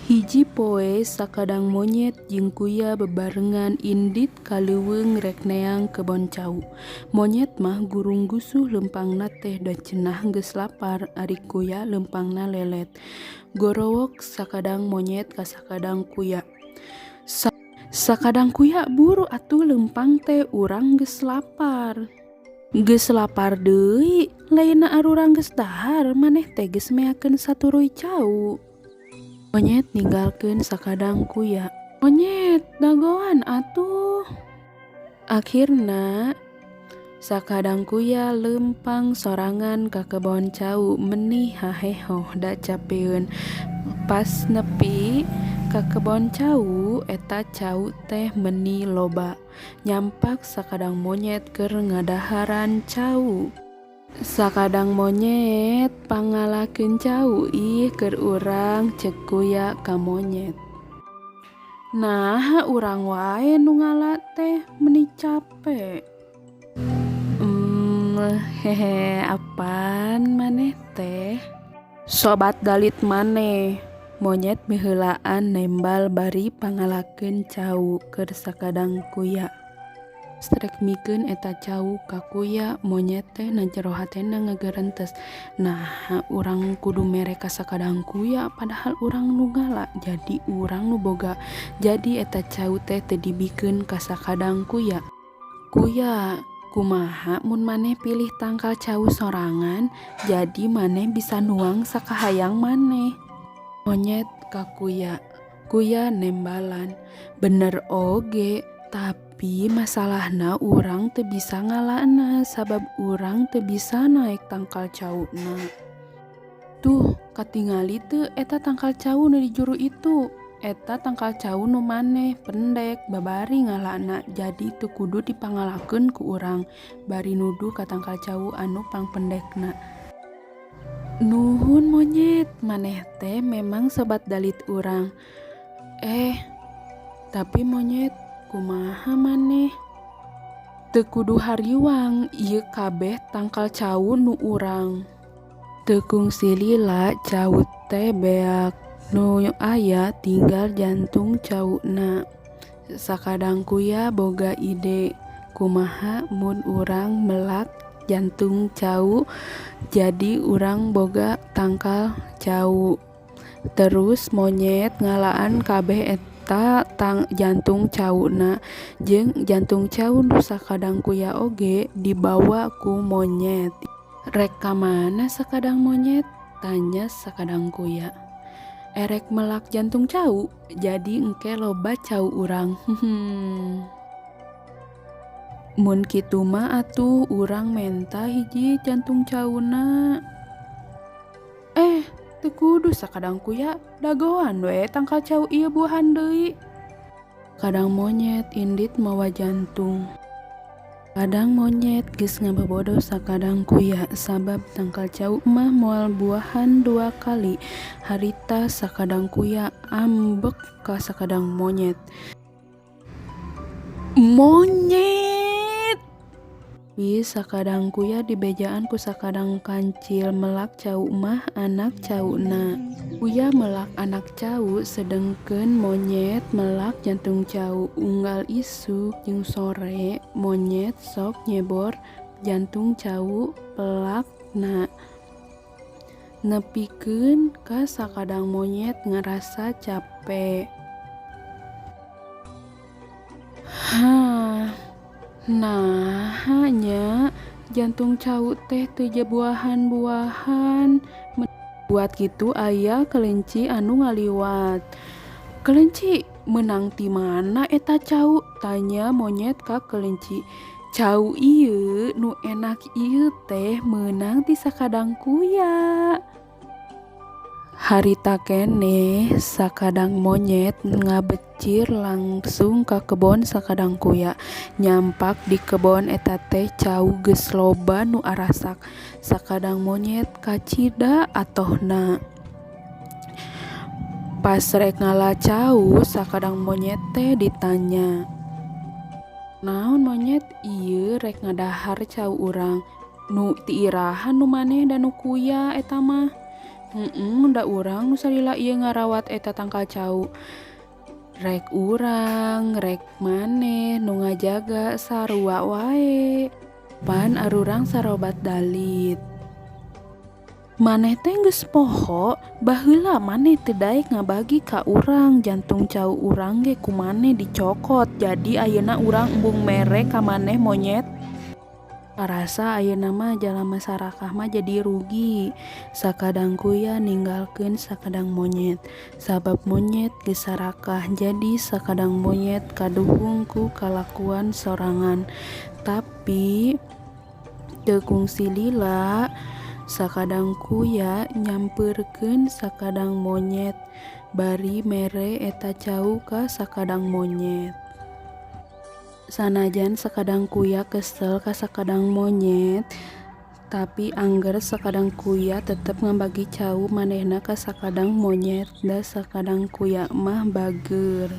Hiji poe sakadang monyet jeung kuya bebarengan indit ka leuweung rek neang kebon cau. Monyet mah gurung-gusuh leumpangna teh da cenah geus lapar, ari kuya leumpangna lelet. Gorowok sakadang monyet ka sakadang kuya. Sakadang kuya, buru atuh leumpang teh, urang geus lapar. Geus lapar deui, lainna arurang geus dahar, maneh teh geus meakeun saturuy cau. Monyet ninggalkeun sakadang kuya. Monyet, dagoan atuh. Akhirna sakadang kuya leumpang sorangan ka kebon cau, meni hahehoh da capeun. Pas nepi ka kebon cau, eta cau teh meni loba. Nyampak sakadang monyet keur ngadaharan cau. Sakadang monyet, pangngalakeun cau ih keur urang, ceuk kuya ka monyet. Naha urang wae nu ngala teh, meni cape. Hehe, apan maneh teh sobat dalit maneh. Monyet miheulaan nembal bari pangngalakeun cau keur sakadang kuya. Rek mikeun eta cau ka kuya, monyet teh na jero hatena ngagerentes, "Naha urang kudu mere ka sakadang kuya, padahal urang nu ngala, jadi urang nu boga." Jadi eta cau teh teu dibikeun ka sakadang kuya. Kuya, kumaha mun maneh pilih tangkal cau sorangan, jadi maneh bisa nuang sakahayang maneh. Monyet ka kuya. Kuya nembalan, "Bener oge, tapi masalahna urang teu bisa ngalana sabab urang teu bisa naek tangkal cauna. Tuh, katingali teu eta tangkal cau nu di juru itu? Eta tangkal cau nu maneh pendek, babari ngalana, jadi teu kudu dipangalakeun ku urang," bari nuduh ka tangkal cau anu pangpendekna. Nuhun monyet, maneh teh memang sobat dalit urang. Eh, tapi monyet, kumaha maneh? Teu kudu hariwang, ieu kabeh tangkal cau nu urang. Teu kungsi lila cau teh beak, nu aya tinggal jantung cauna. Sakadang kuya boga ide, kumaha mun urang melak jantung cau, jadi urang boga tangkal cau. Terus monyet ngalaan kabeh eta jantung cauna, jeung jantung cau nu sakadang kuya oge dibawa ku monyet. "Rek ka mana, sakadang monyet?" tanya sakadang kuya. "Erek melak jantung cau, jadi engke loba cau urang." "Mun kitu mah atuh urang menta hiji jantung cauna." Eh, teu kudu, sakadang kuya, dagoan we tangkal cau ieu buahan deui. Kadang monyet indit mawa jantung. Kadang monyet geus ngabobodo sakadang kuya, sabab tangkal cau mah moal buahan dua kali. Harita sakadang kuya ambek ka sakadang monyet. Monyet! Tapi sakadang kuya dibejaan ku sakadang kancil melak cau mah anak cauna. Kuya melak anak cau, sedengkeun monyet melak jantung cau. Unggal isuk jeung sore monyet sok nyebor jantung cau pelakna. Nepikeun ka sakadang monyet ngarasa cape. Hah, naha nya jantung cau teh teu buahan-buahan? Buat kitu aya kelinci anu ngaliwat. "Kelinci, meunang ti mana eta cau?" tanya monyet ka kelinci. "Cau ieu nu enak ieu teh meunang ti sakadang kuya." Harita keneh sakadang monyet ngabecir langsung ka kebon sakadang kuya. Nyampak di kebon eta teh cau geus loba nu arasak. Sakadang monyet kacida atohna. Pas rek ngala cau, sakadang monyet teh ditanya, "Naon, monyet?" "Ieu rek ngadahar cau urang." "Nu ti iraha nu maneh da nu kuya eta mah?" Heeh, da urang nu salila ieu ngarawat eta tangkal cau. Rek urang, rek maneh nu ngajaga sarua wae. Pan arurang sarobat dalit. Maneh teh geus poho, baheula maneh teu daek ngabagi ka urang, jantung cau urang ge ku maneh dicokot, jadi ayeuna urang embung mere ka maneh, monyet. Karasa ayeuna mah jalma sarakah mah jadi rugi. Sakadang kuya ninggalkeun sakadang monyet, sabab monyet geus sarakah, jadi sakadang monyet kaduhung ku kalakuan sorangan. Tapi teu kungsi lila sakadang kuya nyampeurkeun sakadang monyet bari mere eta cau ka sakadang monyet. Sanajan sakadang kuya kesel ka sakadang monyet, tapi angger sakadang kuya tetep ngabagi cau manehna ka sakadang monyet, da sakadang kuya mah bageur.